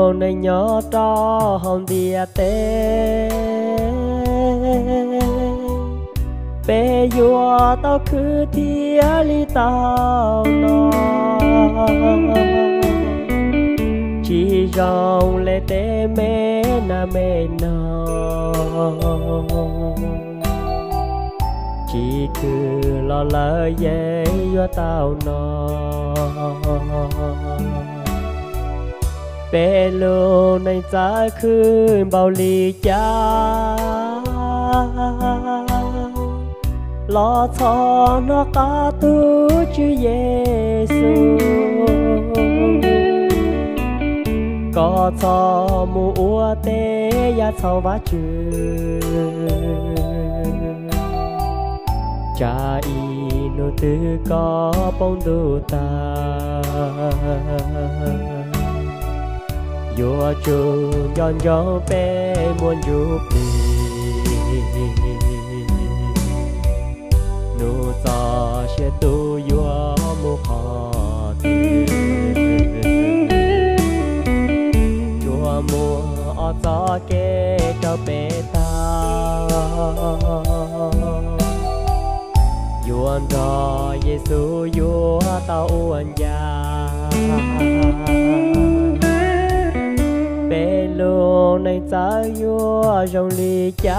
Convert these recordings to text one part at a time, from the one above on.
Neeg nyob rau hauv ntiaj teb, peb yuav tau khwv thiaj li tau noj. Tsis zoo li tej me nas me noog, tsis khwv los lawv yeej yuav tau noj. Peb lub neej txawm khwv npaum li cas los txhob hnov qab tus Tswv Yexus. Koj txhob mus ua teb yam txhaum Vajtswv, tsam ib hnub twg koj poob ntuj tag. Yuav tsum nco ntsoov peb muaj ntsuj plig, hnub txoj sia tu yuav mus qhov twg. Tsuas muaj ob txoj kev rau peb tag, yuav nrog Yexus yuav tau ua ncaj. Peb lub neej txawm yuav zoo li cas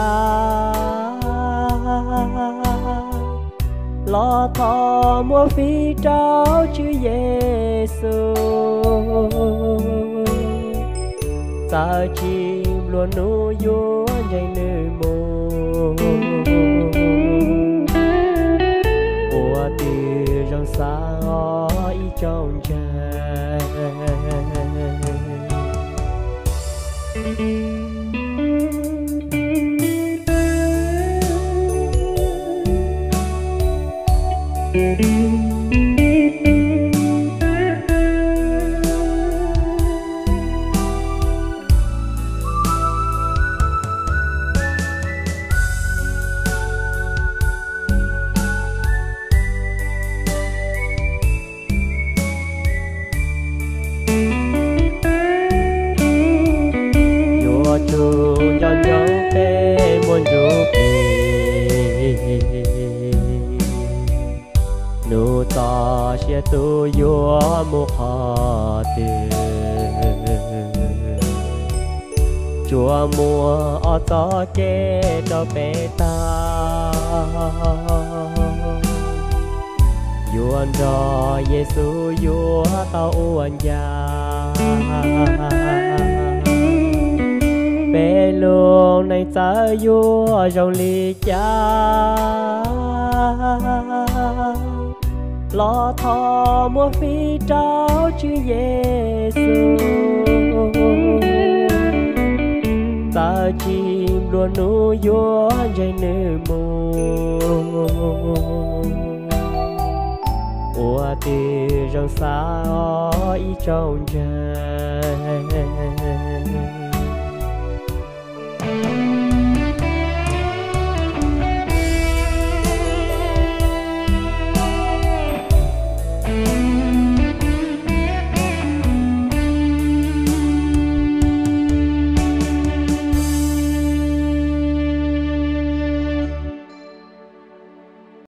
los thov muab fij rau Tswv Yexus. Txawm tsis nplua nuj yuav ntsib nws mus, ua twb zoo xav ib tsoom ntseeg. Yuav tsum nco ntsoov peb muaj ntsuj plig, hnub txoj sia tu yuav mus qhov twg. Tsuas muaj ob txoj kev rau peb tag, yuav nrog Yexus yuav tau ua ncaj. Peb lub neej txawm yuav zoo li cas los thov muab fij rau Tswv Yexus. Txawm tsis nplua nuj yuav ntsib nws mus, ua twb zoo xav ib tsoom ntseeg.